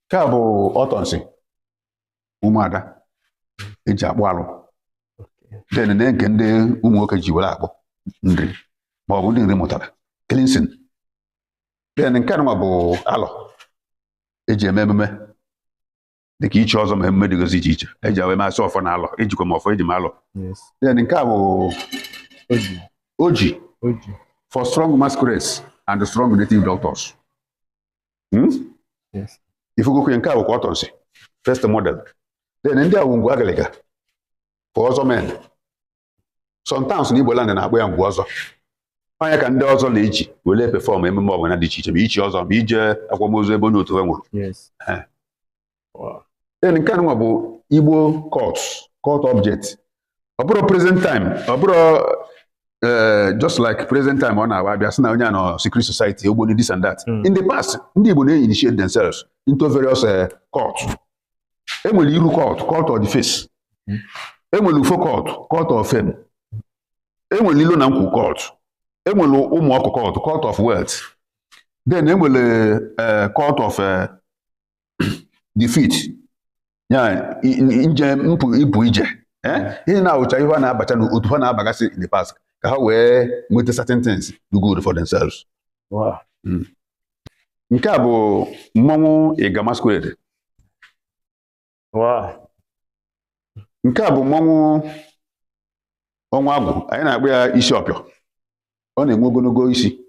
Nke a bụ ọtọnsị ụmụada eji akpụ alụ. Then na nke ndị ụmụ nwoke ji were akpụ nri ma ọ bụ ndị nri mụtara cleansing. Then nke a nwa bụ alọ eji eme emume dịka ichi ọzọ ma emume dịgozi iche iche eji awa emasị ọfọ na alọ, ejikwa m ọfọ, eji m alọ. Then nke a bụ Oji. Oji. Oji. For strong masquerades and strong native doctors. Yes. Ifugokwe nke a bụkwa ọtọnsị first model. Then ndị a bụ ngwu agịlịga for ọzọ men. Sometimes na Igbo land na-akpọ ya ngwu ọzọ. Onye ka ndị ọzọ na-eji wele perform emume ọbụla dị iche iche, ma ichi ọzọ, ma ije akwamozu ebe onye otu ha nwụrụ. Then nke a nwa bụ Igbo cult, cult object. Ọ bụrụ present time, ọ bụrụ just like present time ọ na-awa abịa sị na onye a nọ secret society, Ogboni, this and that. In the past, ndị Igbo na-initiate themselves into various cult. Enwere iru cult, cult of the face. Enwere ufo cult, cult of fame. Enwere ilo na nkwu cult. Enwere ụmụ ọkụ cult, cult of wealth. Then enwere cult of defeat, ya nje mpụ ịpụ ije. Ihe na-awụcha ihe ha na-abacha na otu ha na-abagasị in the past ka ha wee nweta certain things do good for themselves. Nke a bụ mmọnwụ Ịga masquerade. Nke a bụ mmọnwụ ọnwa agwụ, anyị na-akpọ ya isi ọpịọ, ọ na-enwe ogologo isi.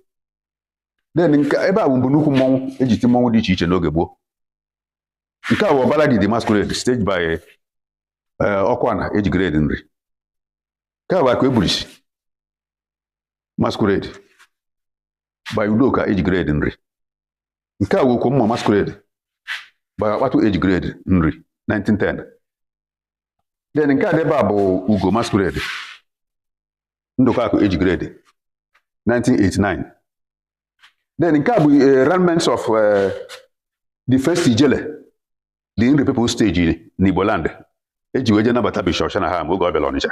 Then nke ebe a bụ mbụ nnukwu mmọnwụ eji ti mmọnwụ dị iche iche n'oge gboo. Nke a bụ Ọbalagidi masquerade staged by Ọkwana eji grade nri. Nke a bụ Akụ Eburisi masquerade by Udoka eji grade nri. Nke a bụ Okwomma masquerade by Ọkpatụ eji grade nri 1910. Then nke a dị ebe a bụ Ugo masquerade, Ndụkọ Akụ eji grade 1989. Then nke a bụ remnants of the first ijele the Nri people stage n'Igbo land eji wee jee nabata Bishop Shanahan oge ọ bịara Ọnịcha.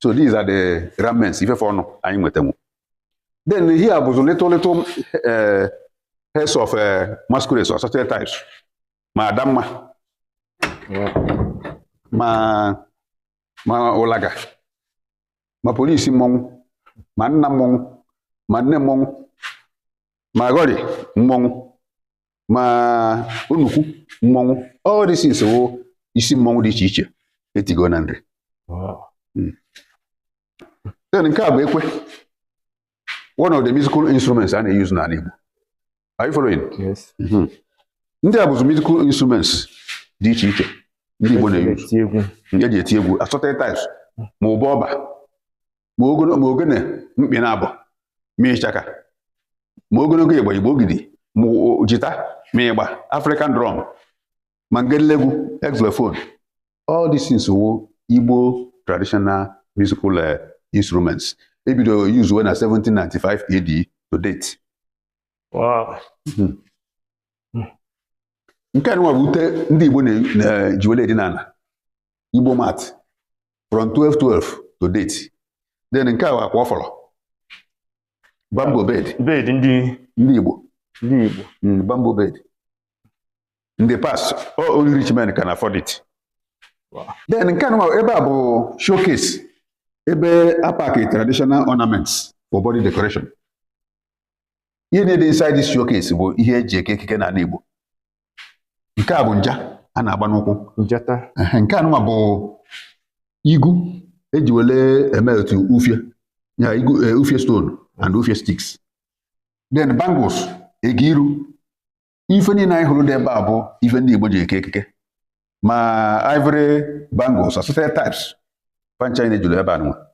So these are the remnants ifefe ọnụ anyị nwetanwu. Then here bụ little little heads of masquerades or certain types, ma Adamma, ma Ụlaga, ma polisi mmọnwụ, ma nna mmọnwụ, ma nne mmọnwụ, ma gọrị mmọnwụ, ma onukwu mmọnwụ. All these things wụ isi mmọnwụ dị iche iche etigo na nri. Then nke a bụ ekwe, one of the musical instruments a na-use n'ala Igbo. Are you following? Yes. Ndị a bụzi musical instruments dị iche iche ndị Igbo na-use. Eti egwu. Eji eti egwu, assorted types, ma ụbọ ọba, ma ogono, ma ogene mkpi na abụ, ma ịchaka, ma ogologo ịgba, igbo ogidi, ma jita, ma ịgba, African drum, ma ngelegwu, xylophone. All these things wụ Igbo traditional musical instruments ebido use na 1795 AD to date. Nke a nwa bụ ute ndị Igbo na-eji wele edina ala, Igbo mat from 1212 to date. Then nke a bụ akwa ọfọrọ, bamboo bed. Bed ndị ndị Igbo. Ndị Igbo. Bamboo bed. In the past, all only rich men can afford it. Then nke a nwa ebe a bụ showcase ebe apaki traditional ornaments for body decoration. Ihe na-ede inside this showcase bụ ihe eji eke ekike n'ala Igbo. Nke a bụ nja a na-agba n'ụkwụ. Njata. Ehe, nke a nwa bụ igu eji wele eme otu ufie ya, igu ufie stone and ufie sticks. Then bangles, ege iru. Ife niile anyị hụrụ dị ebe a bụ ife ndị Igbo ji eke ekike, ma ivory bangles, assorted types, pancha niile juru ebe a nwa.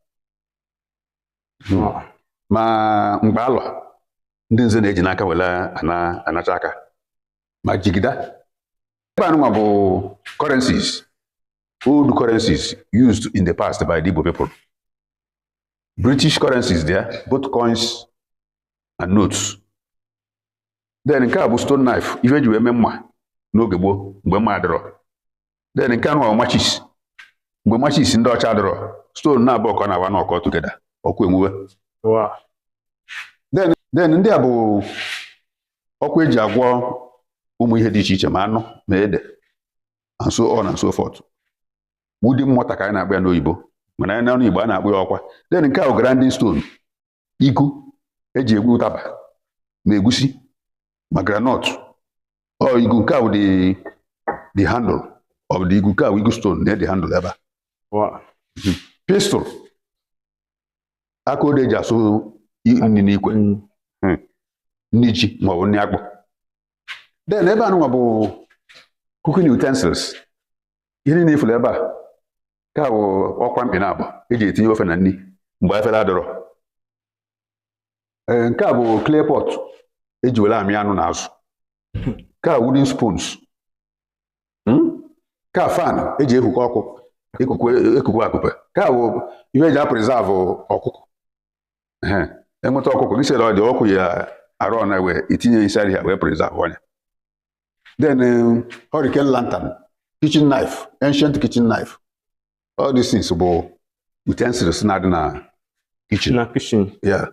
Ma mgbe alọ ndị nze na-eji n'aka wele ana anacha aka, ma jigida. Ebe a nwa bụ currencies, old currencies used in the past by the Igbo people. British currencies there, both coins and notes. Then nke a bụ stone knife, ife eji wee mee mma n'oge gboo mgbe mma adịrọ. Then nke a nwa bụ matches, mgbe matches ndị ọcha adịrọ, stone na-abụọ ka ọ na-awa n'ọkọ together, ọkụ enwuwe. Then ndị a bụ ọkụ eji agwọ Ụmụ ihe dị iche iche, ma anụ, ma ede, and so on and so forth. Wooden mortar ka anyị na-akpọ ya n'oyibo, mana anyị n'ọnụ Igbo a na-akpọ ya ọkwa. Then nke a bụ grinding stone, igu eji egwu ụtaba ma egusi ma groundnut. Ọ igu nke a bụ the handle of the igu. Nke a bụ igu stone na the handle ebe a. Pestle, aka odo eji asụ nri n'ikwe, nri ji maọbụ nri akpụ. Then ebe a nụnwa bụ cooking utensils, ihe niile ifuru ebe a. Nke a bụ ọkwa mkpị na abụọ eji etinye ofe na nri mgbe efere adọrọ. Ee, nke a bụ clay pot eji were amị anụ na azụ. Nke a wooden spoons. Nke a fan eji ehukọ ọkụ, ekuku ekuku akụpe. Nke a bụ ihe eji a-preserve ọkụkọ. Ehe, enweta ọkụkọ gị sịrị ọ dị ọkụ ya arụ ọ na wee itinye inside ya wee preserve ọnya. Then hurricane lantern, kitchen knife, ancient kitchen knife. All these things bụ utensils na-adị na kitchen. Na kitchen. Yeah.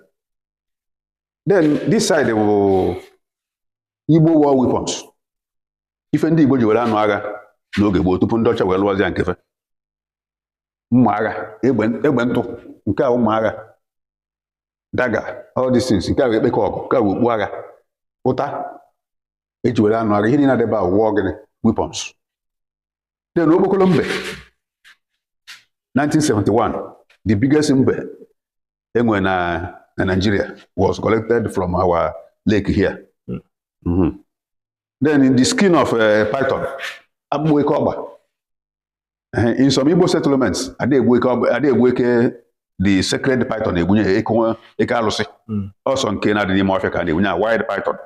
Then this side bụ Igbo war weapons, ife ndị Igbo ji were anụ agha n'oge gboo tupu ndị ọcha wee lụọzie ya nkefe. Mma agha, egbe, egbe ntụ, nke a mma agha, dagger, all these things. Nke a bụ ekpeke ọgụ, nke a bụ okpu agha, ụta eji were anụ agha. Ihe niile adịba war gịnị, weapons. Then okpokolo mbe 1971, the biggest mbe enwe na Nigeria was collected from our lake here. Then in the skin of python, akpụkpọ eke ọgba. In some Igbo settlements, ada egbu eke ọgba, ada egbu eke, the sacred python, egbunye eke eke alụsị. Ọsọ nke na-adị n'ime ọfịa ka a na-egbunye, a wild python.